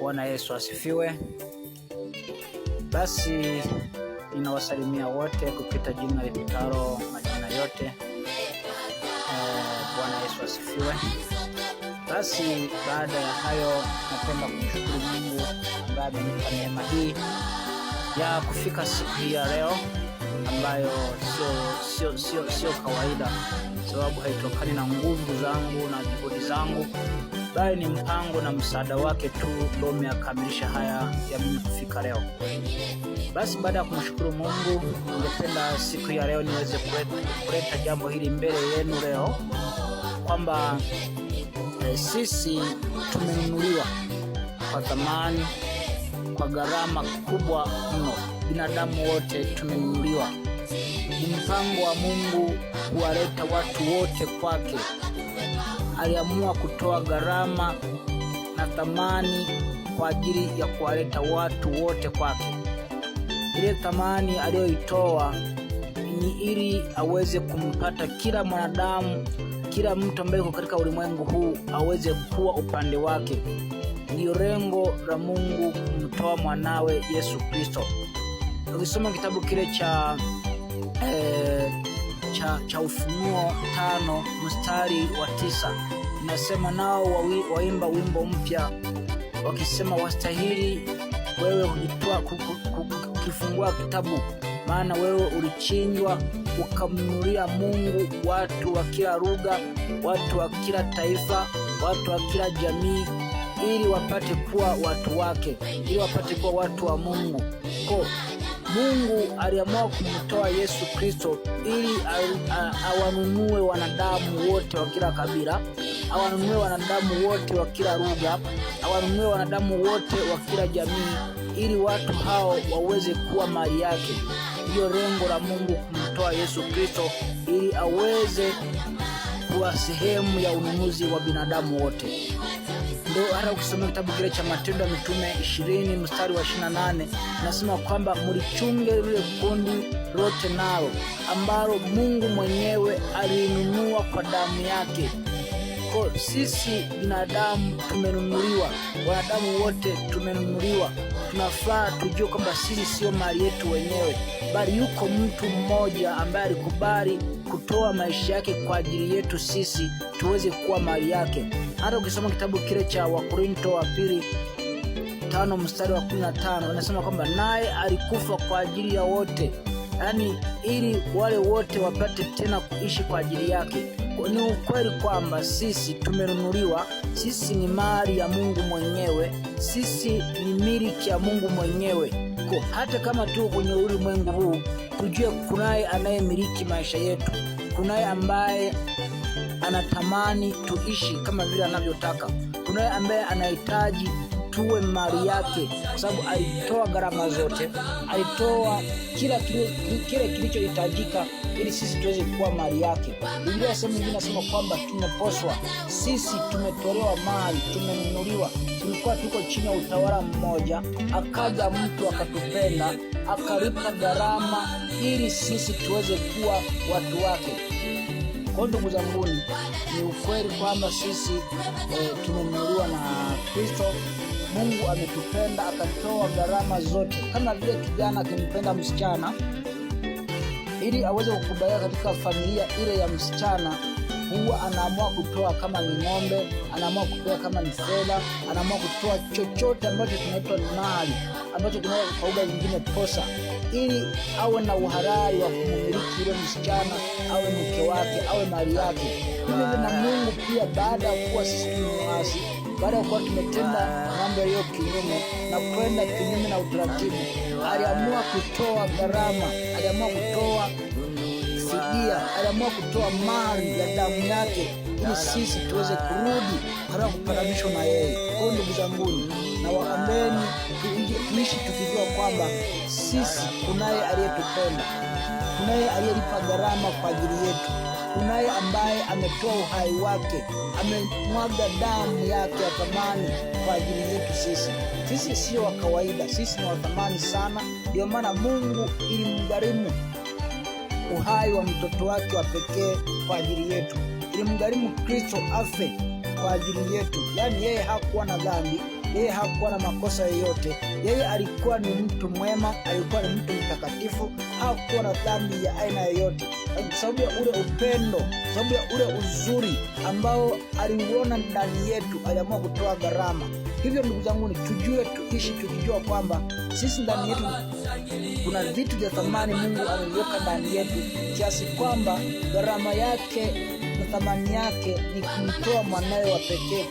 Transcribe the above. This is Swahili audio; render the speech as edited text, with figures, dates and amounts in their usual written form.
Bwana Yesu asifiwe. Basi ninawasalimia wote kupita jina lipitalo majina yote. Bwana Yesu asifiwe. Basi baada ya hayo, napenda kumshukuru Mungu ambaye amenipa neema hii ya kufika siku hii ya leo ambayo sio kawaida, sababu haitokani na nguvu zangu na juhudi zangu, bali ni mpango na msaada wake tu ndio umeyakamilisha haya ya mimi kufika leo. Basi baada ya kumshukuru Mungu, ningependa siku ya leo niweze kuleta jambo hili mbele yenu leo kwamba sisi tumenunuliwa kwa thamani, kwa gharama kubwa mno. Binadamu wote tumenunuliwa. Ni mpango wa Mungu kuwaleta watu wote kwake. Aliamua kutoa gharama na thamani kwa ajili ya kuwaleta watu wote kwake. Ile thamani aliyoitoa ni ili aweze kumpata kila mwanadamu, kila mtu ambaye yuko katika ulimwengu huu aweze kuwa upande wake. Ndiyo lengo la Mungu kumtoa mwanawe Yesu Kristo. Ukisoma kitabu kile cha Ufunuo 5 mstari wa 9 inasema, nao waimba wimbo mpya wakisema, wastahili wewe kukifungua kitabu, maana wewe ulichinjwa ukamnunulia Mungu watu wa kila lugha, watu wa kila taifa, watu wa kila jamii, ili wapate kuwa watu wake, ili wapate kuwa watu wa Mungu. Ko Mungu aliamua kumtoa Yesu Kristo ili awanunue wanadamu wote wa kila kabila, awanunue wanadamu wote wa kila lugha, awanunue wanadamu wote wa kila jamii, ili watu hao waweze kuwa mali yake. Ndiyo lengo la Mungu kumtoa Yesu Kristo ili aweze kuwa sehemu ya ununuzi wa binadamu wote. Ndio hata ukisoma kitabu kile cha Matendo ya Mitume 20 mstari wa 28 nasema kwamba mlichunge lile kundi lote nalo ambalo Mungu mwenyewe alinunua kwa damu yake. Kwa sisi binadamu tumenunuliwa, wanadamu wote tumenunuliwa. Tunafaa tujue kwamba sisi sio mali yetu wenyewe, bali yuko mtu mmoja ambaye alikubali kutoa maisha yake kwa ajili yetu sisi tuweze kuwa mali yake. Hata ukisoma kitabu kile cha Wakorinto wa pili 5 mstari wa 15 inasema kwamba naye alikufa kwa ajili ya wote, yaani ili wale wote wapate tena kuishi kwa ajili yake. Ni ukweli kwamba sisi tumenunuliwa, sisi ni mali ya Mungu mwenyewe, sisi ni miliki ya Mungu mwenyewe. Kwa hata kama tu kwenye ulimwengu huu, tujue kunaye anayemiliki maisha yetu, kunaye ambaye anatamani tuishi kama vile anavyotaka, kunaye ambaye anahitaji tuwe mali yake, kwa sababu alitoa gharama zote, alitoa kila kile kilichohitajika ili sisi tuweze kuwa mali yake. Biblia sehemu nyingine inasema kwamba tumeposwa sisi, tumetolewa mali, tumenunuliwa. Tulikuwa tuko chini ya utawala mmoja, akaja mtu akatupenda, akalipa gharama ili sisi tuweze kuwa watu wake. Kwa ndugu zanguni, ni ukweli kwamba sisi tumenunuliwa na Kristo. Mungu ametupenda akatoa gharama zote, kama vile kijana akimpenda msichana ili aweze kukubalika katika familia ile ya msichana, huwa anaamua kutoa kama ni ng'ombe, anaamua kutoa kama ni fedha, anaamua kutoa chochote ambacho kinaitwa mali, ambacho kinaitwa kwa lugha nyingine posa, ili awe na uhalali wa kumiliki yule msichana, awe mke wake, awe mali yake. Hivyo na Mungu pia, baada ya kuwa sisi tumeasi, baada ya kuwa tumetenda mambo yaliyo kinyume na kwenda kinyume na utaratibu, aliamua kutoa gharama, aliamua kutoa fidia, aliamua kutoa mali ya damu yake ili sisi tuweze kurudi katika kupatanishwa na yeye. Kwa hiyo ndugu zanguni, na waambeni tuishi tukijua kwamba sisi kunaye aliyetupenda, kunaye aliyelipa gharama kwa ajili yetu, kunaye ambaye ametoa uhai wake, amemwaga damu yake ya thamani kwa ajili yetu sisi. Sisi sio wa kawaida, sisi ni wa thamani sana. Ndio maana Mungu ilimgharimu uhai wa mtoto wake wa pekee kwa ajili yetu, ilimgharimu Kristo afe kwa ajili yetu. Yaani yeye hakuwa na dhambi, Yeye hakuwa na makosa yoyote. Yeye alikuwa ni mtu mwema, alikuwa ni mtu mtakatifu, hakuwa na dhambi ya aina yoyote. Kwa sababu ya ule upendo, kwa sababu ya ule uzuri ambao aliuona ndani yetu, aliamua kutoa gharama. Hivyo ndugu zangu, ni tujue, tuishi tukijua kwamba sisi ndani yetu kuna vitu vya thamani Mungu ameviweka ndani yetu, kiasi kwamba gharama yake na thamani yake ni kumtoa mwanawe wa pekee.